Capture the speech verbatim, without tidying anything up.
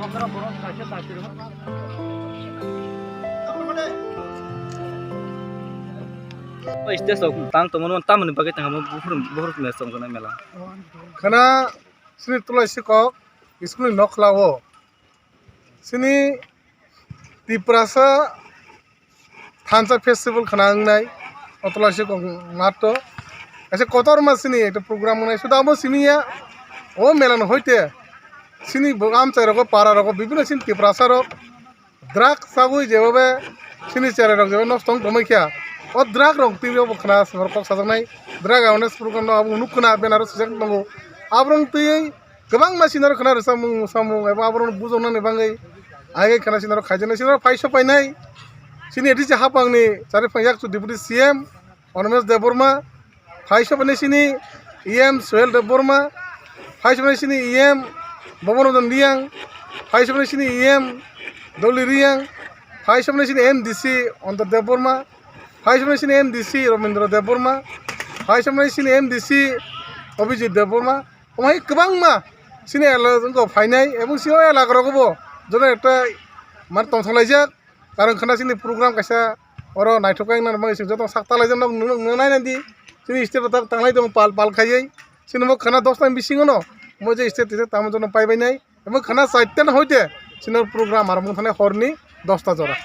O stage rok tang tongmani, tamoni bagwi tang buphuru, buphuru mela chong tongnai mela. Khana sini tulai sikok school ni nokla o sini Tiprasa thansa festival khana wngnai, o tulai sikok mato. Kaisa kotorma sini ekta program wngnai, suda abo simi ya, o mela no hoite sini bo amchai rogo, para rogo, bibino sini Tiprasa rok drug chagwi jebobe sini cherai rok jebo nosto wng tongmai kha. O drug rok twi bo khna swngrok kok sajaknai, drug awareness program no abo nuk khna banner o swijak tongo. Aborok twi kwbangma sinaro khna rwchapmung samung eba aborok bujaknani bagwi aigai khna sinaro khaijaknai, sinaro phaiso painai sini A D C hapangni chari phang yakchu Deputy C M Animesh Debbarma, phaiso painai sini E M Suhel Debbarma, phaiso painai sini E M Bobon Ranjan Reang, phaiso painai sini E M Dolly Reang, phaiso painai sini M D C Anto Debbarma, phaiso painai sini M D C Robindra Debbarma, phaiso painai sini M D C Abhijit Debbarma, omo hai kwbangma sini ela wngkha phainai, ebong sini o ela rok bo joto ekta mar tongthok laijak. Karon khana sini program kaisa oro naithok khe wngna bagwi sini joto sak talaijak nok nung nung nainai di. Sini state rok tanglai tongo pal pal khaiwi. Sini bo khana dos ta bisingo no mo je state tamo jono pai bainai. Emo khana chaita no hoite sini program ar mung thani horni dos ta jora.